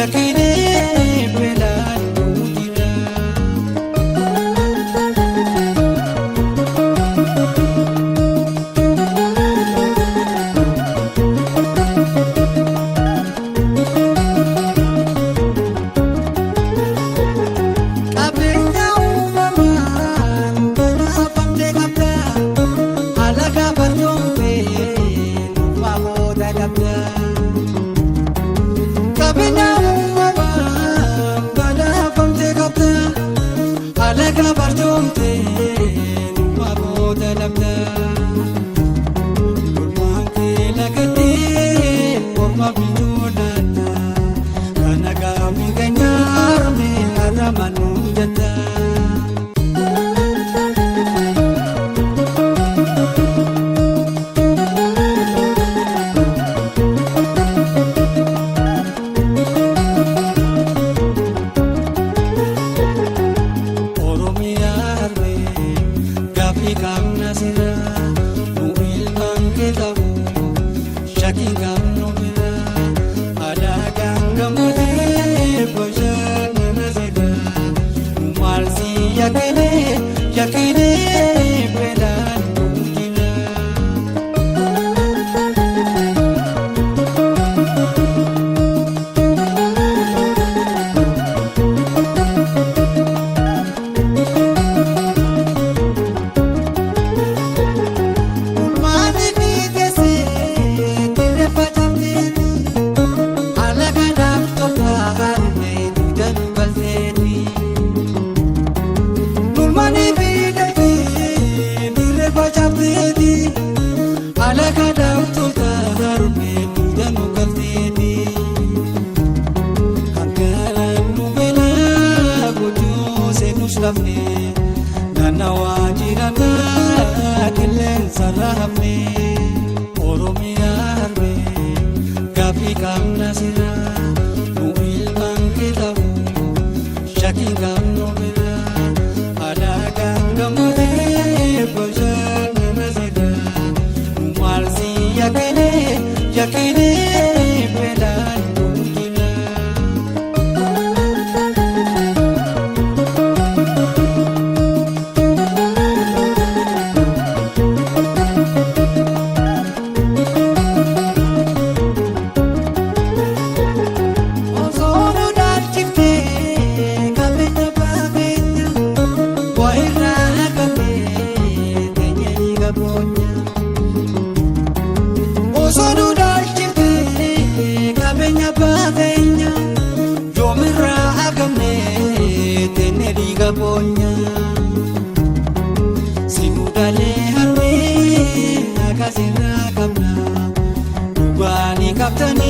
yakkinee beelaan jira. Qabeenya uumamaan badhaafamtee qabda. Alaga barjoomtee nuufaa booda dhabda. Qabeenya uumamaan badhaafamtee qabda. Alaga barjoomtee nuufaa booda dhabda. Olmaan kee lagattee morma biyyoo laata. Kana gaafii keenyaarme harama nuu jetta. Oromiyaa harmee gaaffii qabna sirra nu ilmaan kee ta'u shakkiin qabnu bira alagaan gammadee bashannana sirra nu maal si yakkinee yakkinee beelaan nu jira. Ulmaani miidhasee dirreeffa cabseeti. Alaga naaf harmee dugda nu galteeti. Ulmaani miidhasee dirreeffa cabseeti. Alaga naaf harmee dugda nu galteeti. Kankaraan nu beelaa gochuu seenus lafnee. Naannawaa jiraannaa qilleensa raafnee. Oromiyaa harmee gaaffii qabna sirra nu ilmaan kee ta'u shakkiin qabnu bira alagaan gammadee bashannana sirra nu maal si yakkinee yakkinee beelaan nu jira. Osoo nu dhaalchiftee qabeenya baabeenya waa irraa qabnee teenyee ni gaboonya. Osoo nu dhaalchiftee qabeenya baabeenya yoomirraa qabnee teenyee ni gaboonya. Simuudaalee harmee akkasirraa qabna dhugaanii qabtanii.